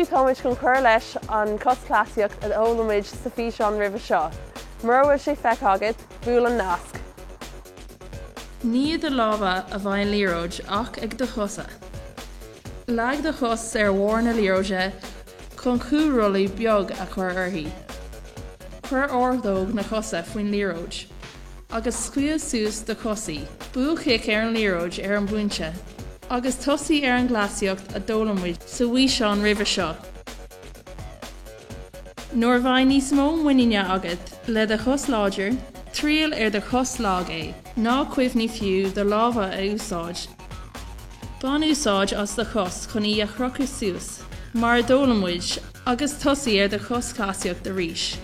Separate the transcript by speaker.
Speaker 1: táimid chun cur leis an coschleasaíocht a d'fhoghlaim muid sa físeán roimhe seo. Mura bhfuil sé feicthe agat, buail an nasc.
Speaker 2: Ní i do lámha a bheidh an liathróid ach ag do chosa. Leag do chos ar bharr na liathróide chun cúlrolladh beag a chur uirthi. Cuir ordóg na cosa faoin liathróid agus scaoil suas do chos í. Buail cic ar an liathróid ar an bpointe agus tosaigh ar an gcleasaíocht a d'fhoghlaim muid sa bhfíseán roimhe seo. Nuair a bheidh níos mó muiníne agat le do chos láidir, triail ar do chos lag é. Ná cuimhnigh fiú do lámha a úsáid. Bain úsáid as do chos chun í a chrochadh suas, mar a d'fhoghlaim muid, agus tosaigh ar do choschleasaíocht arís.